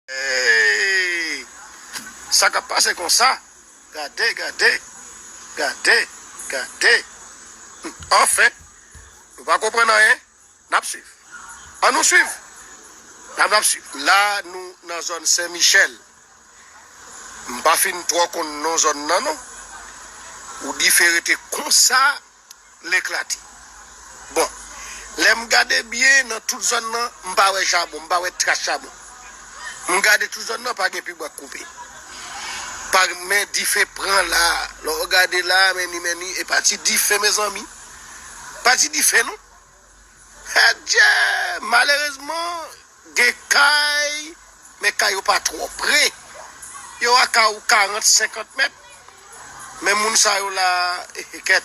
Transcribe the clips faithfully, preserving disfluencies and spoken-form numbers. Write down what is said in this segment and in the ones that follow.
Hey! Sa k ap pase konsa? Gade, gade, gade, gade. Anfen, nou pa konprann anyen. N ap swiv. An nou swiv. N ap, n ap swiv. La, nou nan zòn Sen Michèl. M pa fin twò konn non zòn nan, non. Ou dife rete konsa, l eklate. Bon, lè m gade byen nan tout zòn nan, m pa wè chabon, m pa wè tras chabon. M gade tout zòn nan, pa gen pibwa k koupe. Pa, men dife pran la. Lè w gade la, men ni, men ni, e pa ti dife, mezanmi. Pa ti dife, non. Adye! Malerezman, gen kay, men kay yo pa twò pre. Yo a ka ou karant, senkant mèt. Men moun sa yo la, eh, eh, kèt.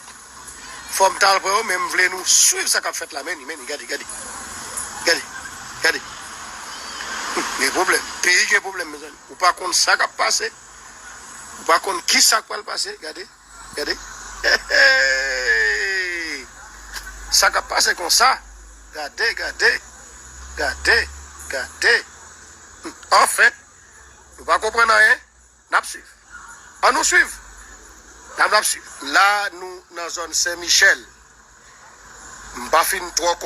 Fò m t al pran yo, men m vle nou swiv sa k ap fèt la. Men ni, men ni, gade, gade. Gade, gade. Hmm, gen pwoblèm. Peyi gen pwoblèm, mezanmi. Ou pa konn sa k ap pase. Ou pa konn ki sa k pral pase. Gade, gade. Hey, hey! Sa k ap pase konsa? Gade, gade, gade, gade. Hmm, anfen, nou pa konprann anyen. N ap swiv. An nou swiv. N ap, n ap swiv. La, nou nan zòn Sen Michèl. M pa fin twò